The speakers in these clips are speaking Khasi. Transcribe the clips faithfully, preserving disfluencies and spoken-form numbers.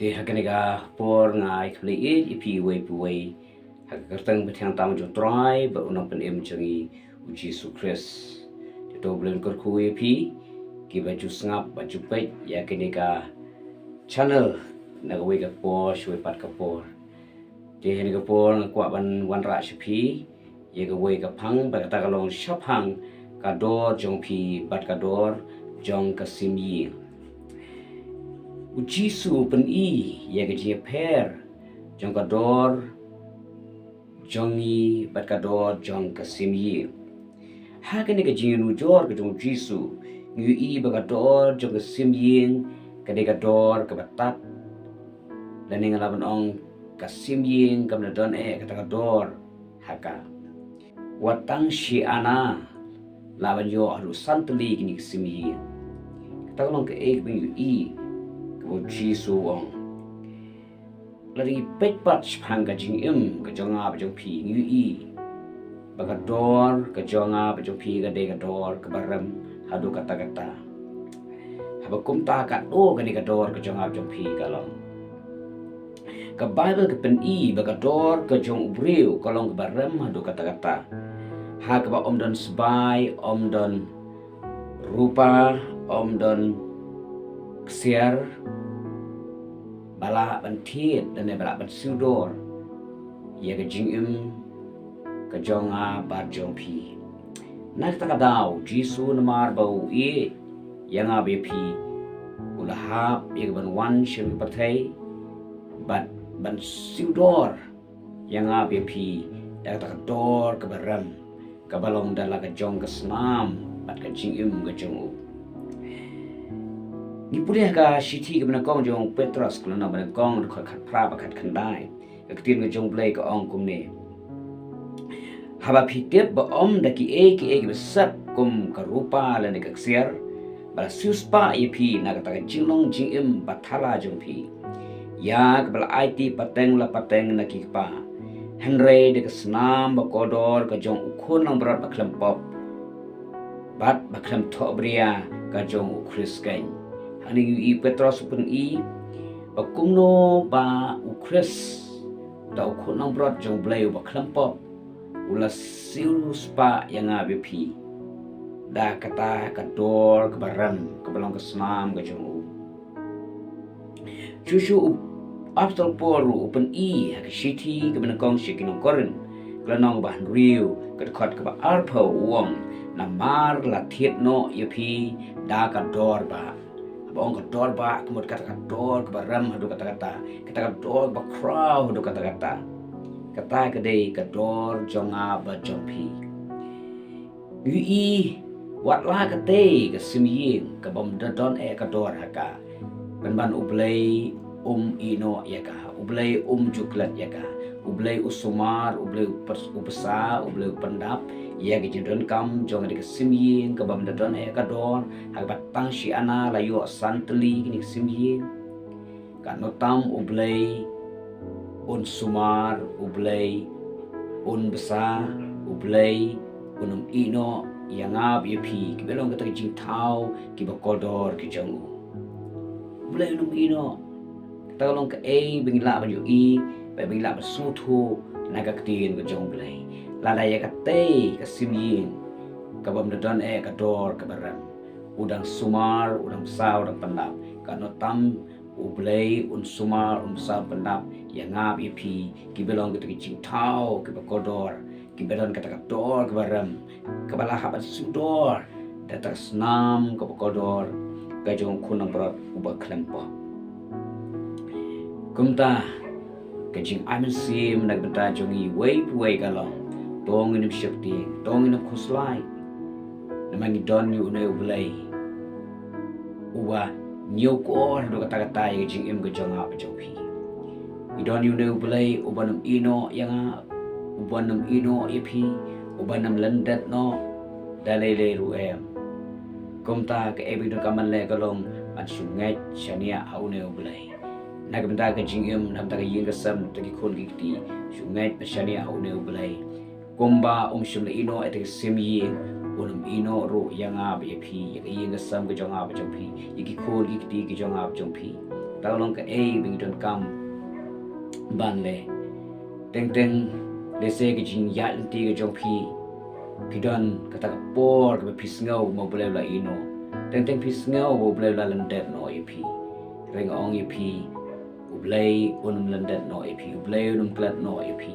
Te ha kane ka por nga ai khublei ïa phi uwei pa uwei ha ka kyrteng bathiang tam jong U Trai bad U Nongpynim jong ngi U Jisu Khrist. Te to U Blei un kyrkhu ïa phi kiba ju sngap bad ju peit ïa kane ka channel na kawei ka por sha kawei pat ka por. Te ha kane ka por nga kwah ban wanrah sha phi ïa kawei ka phang bad kata ka long shaphang ka dor jong phi bad ka dor jong ka sim ïing. U Jisu u pyni ïa ka jingïapher jong ka dor jong ngi bad ka dor jong ka sim ïing. Ha kane ka jingïanujor ka jong U Jisu ngi ïohi ba ka dor jong ka sim ïing ka dei ka dor kaba tad. Lane nga lah ban ong ka sim ïing kam da don eh kata ka dor ha ka. Wat tang shi ana lah ban ïoh haduh san tylli kine ki sim ïing. Kata ka long kaei kaba ngi ïohi kaba U Jisu u ong. Lada ngi peit pat shaphang ka jingim ka jong nga bad jong phi ngi ïohi ba ka dor ka jong nga bad jong phi ka dei ka dor kaba rem haduh katta katta. Haba kumta katno kane ka dor ka jong nga bad jong phi ka long. Ka Baibl ka pyni ba ka dor ka jong u briew ka long kaba rem haduh katta katta. Ha kaba ym don sbai, ym don rupa, ym don ksiar ba lah ban thied lane ba lah ban siew dor ïa ka jingim ka jong nga bad jong phi. Na kata ka daw U Jisu namar ba u ïeit ïa nga bad ïa phi u la hap ïa ka ban wan sha kane ka pyrthei bad ban siew dor ïa nga bad ïa phi da kata ka dor kaba rem kaba long da la ka jong ka snam bad ka jingim ka jong u. Ngi pule ha ka shithi kaba nyngkong jong u Petros ka lynnong ba nyngkong dkhot khatphra bad khatkhyndai. Ka ktien ka jong U Blei ka ong kumne. Haba phi tip ba ym da kiei kiei kiba sep kum ka rupa lane ka ksiar ba la siewspah ïa phi na kata ka jinglong jingim ba thala jong phi ïa kaba la aiti pateng la pateng na ki kpa, hynrei da ka snam ba kordor ka jong U Khun langbrot ba khlem pop bad ba khlem thohbria ka jong U Khrist keiñ. Hangne ngi ïohi Petros u pyni ba kumno ba U Khrist, uta U Khun langbrot jong U Blei uba khlem pop, u la siewspah ïa nga bad ïa phi da kata ka dor kaba rem kaba long ka snam ka jong u. Shuh shuh u Apostol Paul ruh u pyni ha ka shithi kaba nyngkong sha ki nong Korinth ka lynnong ba hynriew ka dkhot kaba arphew u ong, namar la thied noh ïa phi da ka dor ba. Haba ong ka dor ba ka mut kata ka dor kaba rem haduh katta katta, kata ka dor ba khraw haduh katta katta. Kata ka dei ka dor jong nga bad jong phi. Ngi ïohi wat la katei ka sim ïing kaba ym da don eh ka dor ha ka, pynban U Blei um ïeh noh ïa ka, U Blei um ju klet ïa ka. U Blei u sumar, U Blei u pers-, u bsa, U Blei u pyndap ïa ka jingdonkam jong kane ka sim ïing kaba ym da don eh ka dor ha kaba tang shi ana la ïoh san tylli kane ka sim ïing. Katno tam U Blei un sumar, U Blei un bsa, U Blei un ym ïeh noh ïa nga bad ïa phi kiba long kata ka jingthaw kiba kordor ki jong u. U Blei un ym ïeh noh. Kata ka long kaei ba ngi lah ban ïohi, ba ngi lah ban sngewthuh na ka ktien ka jong U Blei. Lada ïa katei ka sim ïing kaba ym da don eh ka dor kaba rem, u dang sumar, u dang bsa, u dang pyndap, katno tam U Blei un sumar, un bsa, un pyndap ïa nga bad ïa phi kiba long kata ki jingthaw kiba kordor, kiba don kata ka dor kaba rem, kaba la hap ban siew dor da kata ka snam kaba kordor ka jong U Khun langbrot uba khlem pop. Kumta ka jingai mynsiem na ka bynta jong ngi uwei pa uwei ka long, to ngin ym sheptieng, to ngin ym khuslai. Namar ngi don ïa une U Blei uba ñiewkor haduh katta katta ïa ka jingim ka jong nga bad jong phi. Ngi don ïa une U Blei uban ym ïeh noh ïa nga, uban ym ïeh noh ïa phi, uban ym lyndet noh da lei lei ruh em. Kumta kaei ba ngi donkam ban leh ka long ban shu ngeit shaniah ha une U Blei. Na ka bynta ka jingim, na ka bynta ka ïing ka sem, na ka bynta ki khun ki kti, shu ngeit bad shaniah ha une U Blei. Kumba um shym la ïeh noh ïa kata ka sim ïing, un ym ïeh noh ruh ïa nga bad ïa phi, ïa ka ïing ka sem ka jong nga bad jong phi, ïa ki khun ki kti ki jong nga bad jong phi. Kata ka long kaei ba ngi donkam ban leh. Teng teng lehse ka jingïaid lynti ka jong phi, phi don kata ka por kaba phi sngew ba U Blei u la ïehnoh. Teng teng phi sngew ba U Blei u la lyndet noh ïa phi. Hynrei nga ong ïa phi, U Blei un ym lyndet noh ïa phi, U Blei un ym klet noh ïa phi.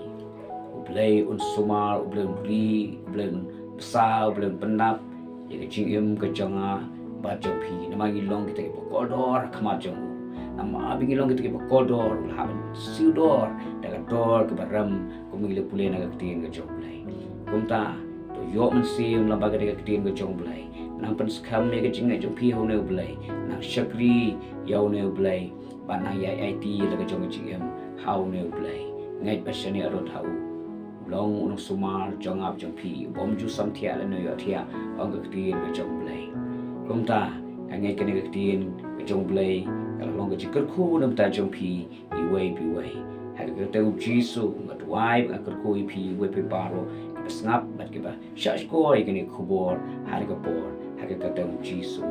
U Blei un sumar, U Blei un ri, U Blei un bsa, U Blei un pyndap ïa ka jingim ka jong nga bad jong phi. Namar ngi long kita kiba kordor ha khmat jong u. Namar ba ngi long kita kiba kordor, u la hap ban siew dor da ka dor kaba rem, kum ngi la pule na ka ktien ka jong U Blei. Kumta to ïoh mynsiem lyngba kane ka ktien ka jong U Blei. Nang pynskhem ïa ka jingngeit jong phi ha une U Blei. Nang shakri ïa une U Blei. Bad nang ïai aiti ïa la ka jong ka jingim ha une U Blei. Ngeit ba shane arut ha u, u long u nongsumar jong nga bad jong phi, u bym ju samthiah lane ïohthiah, ong ka ktien ka jong U Blei. Kumta nga ngeit kane ka ktien ka jong U Blei ka la long ka jingkyrkhu na ka bynta jong phi iwei pa iwei. Ha ka kyrteng U Jisu nga duwai bad nga kyrkhu ïa phi iwei pa iwei baroh kiba sngap bad kiba shah shkor ïa kane ka khubor ha kane ka por, ha ka kyrteng U Jisu.